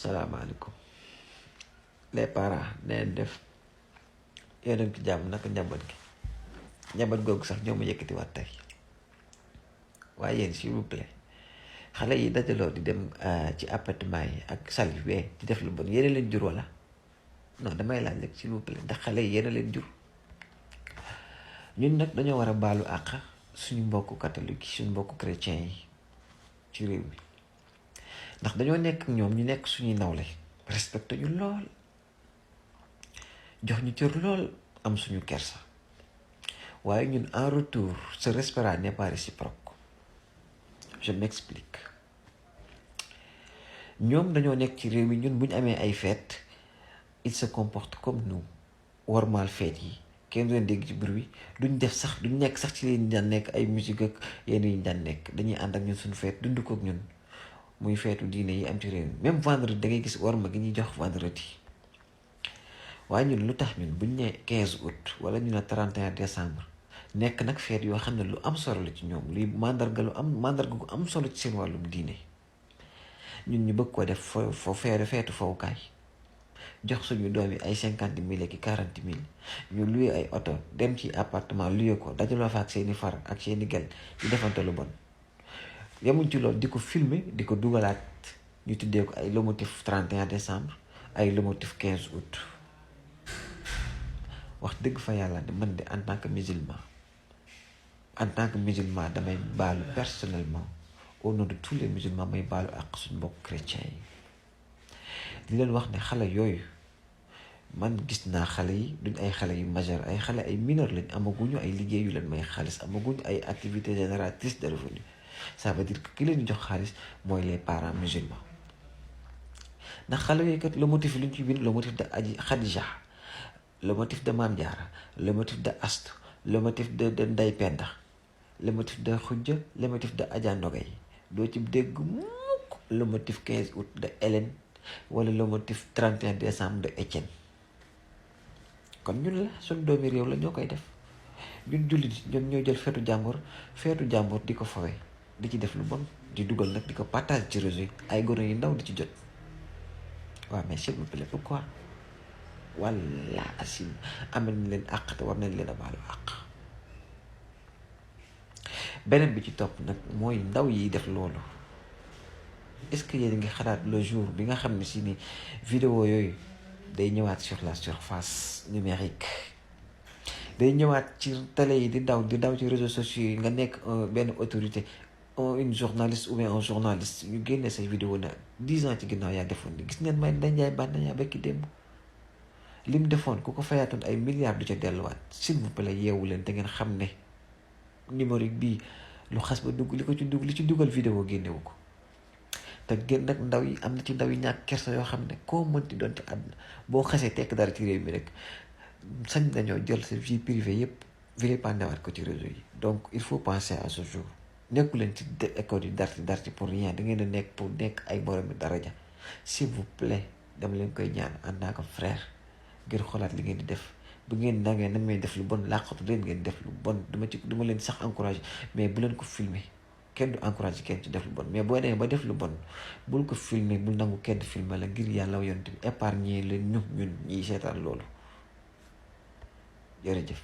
salaamaaleykum les parents neen def yéen a ngi ci jàmm naka njaboot gi njaboot googu sax ñoo ma yëkkati waat tey waaye yéen s'il vous plaît xale yi dajaloo di dem ci appartement yi ak sali bee di def lu bon yéen a leen jur wala non damay laaj rek s'il vous plaît ndax xale yi yéen a leen jur ñun nag dañoo war a baalu àq suñu mbokku catholique yi suñu mbokku chrétien yi ci réew mi ndax dañoo nekk ak ñoom ñu nekk suñuy nawle respecté ñu lool jox ñu cër lool am suñu kersa waaye ñun en retour ce respect n'est pas réciproque je m'explique ñoom dañoo nekk ci réew mi ñun bu ñu amee ay fête ils se comportent comme nous wormaal fête yi kenn du leen dégg ci bruit duñ def sax duñ nekk sax ci leen daan nekk ay musique ak yenn yi ñu daan nekk dañuy ànd ak ñun suñu fête dund ko ak ñun muy feetu diine yi am ci réew mi même vendredi da ngay gis worma gi ñuy jox vendredi waaye ñun lu tax ñun buñ ne 15 août wala ñu ne 31 décembre nekk nag feet yoo xam ne lu am solo la ci ñoom luy mandarga gu am solo ci seen wàllum diine ñun ñu bëgg ko def fo feetu fowukaay jox suñu doom yi ay 50,000 ak 40,000 ñu luye ay oto dem ci appartement luye ko dajaloo fa ak seeni far ak seeni gel di defante lu bon yemuñ ci loolu di ko filmer di ko dugalaat ñu tuddee ko ay le motif 31 décembre ay le motif 15 août wax dëgg fa yàlla de man de en tant que musulman damay baalu personnellement au nom de tous les musulmans may baalu ak suñu mbokk chrétiens yi di leen wax ne xale yooyu man gis naa xale yi duñ ay xale yu majeur ay xale ay mineur lañ amaguñu ay liggéey yu leen may xaalis amaguñu ay activités génératrices de revenus ça veut dire que ki leen di jox xaalis mooy les parents musulmans ndax xale yooyu kat le motif lu ñu ci bind le motif de Aji Khadija le motif de Mame Diarra le motif de Astu le motif de Ndeye Penda le motif de Khoudia le motif de Adja Ndogay doo ci dégg mukk le motif 15 août de Hélène wala le motif 31 décembre de Étienne kon ñun la suñu doomi réew la ñoo koy def ñun jullit ñoom ñoo jël feetu jàmbur di ko fawee di ci def lu bon di dugal nag di ko partage ci réseau yi ay gone yu ndaw di ci jot waaw mais s'il vous plaît pourquoi walla asim amal nañ leen àq te war nañ leen a baalu àq beneen bi ci topp nag mooy ndaw yi def loolu est-ce que yéen ngi xalaat le jour bi nga xam ne si ni vidéo yooyu day ñëwaat sur la surface numérique day ñëwaat ci télé yi di daw ci réseaux sociaux yi nga nekk benn autorité une journaliste ou bien un journaliste ñu génne say vidéo na 10 ans ci ginnaaw yaa defoon ni gis ngeen may dañ bànnañaa bekki démb lim defoon ku ko fayaatoon ay milliards du ca delluwaat s'il vous plaît yeewu leen te ngeen xam ne numérique bii lu xas ba dugg li ci dugal vidéo génnewu ko te gën nag ndaw yi am na ci ndaw yi ñàkk kersa yoo xam ne koo mënti doon ci àdduna boo xasee tekk dara ci réew mi rek sañ nañoo jël sa vie privée yépp vilipender ko ci réseau yi donc il faut penser à ce jour nekku leen ci école yi darti pour rien da ngeen a nekk pour nekk ay boromi daraja s'il vous plaît dama leen koy ñaan en tant que frère ngir xoolaat li ngeen di def bu ngeen nangee na may def lu bon làqatu leen ngeen def lu bon duma leen sax encouragé mais bu leen ko filmer kenn du encouragé kenn ci def lu bon mais boo demee ba def lu bon bul ko filmer bul nangu kenn filmer la ngir yàlla yonent bi épargner leen ñun ñiy seetaan loolu jërëjëf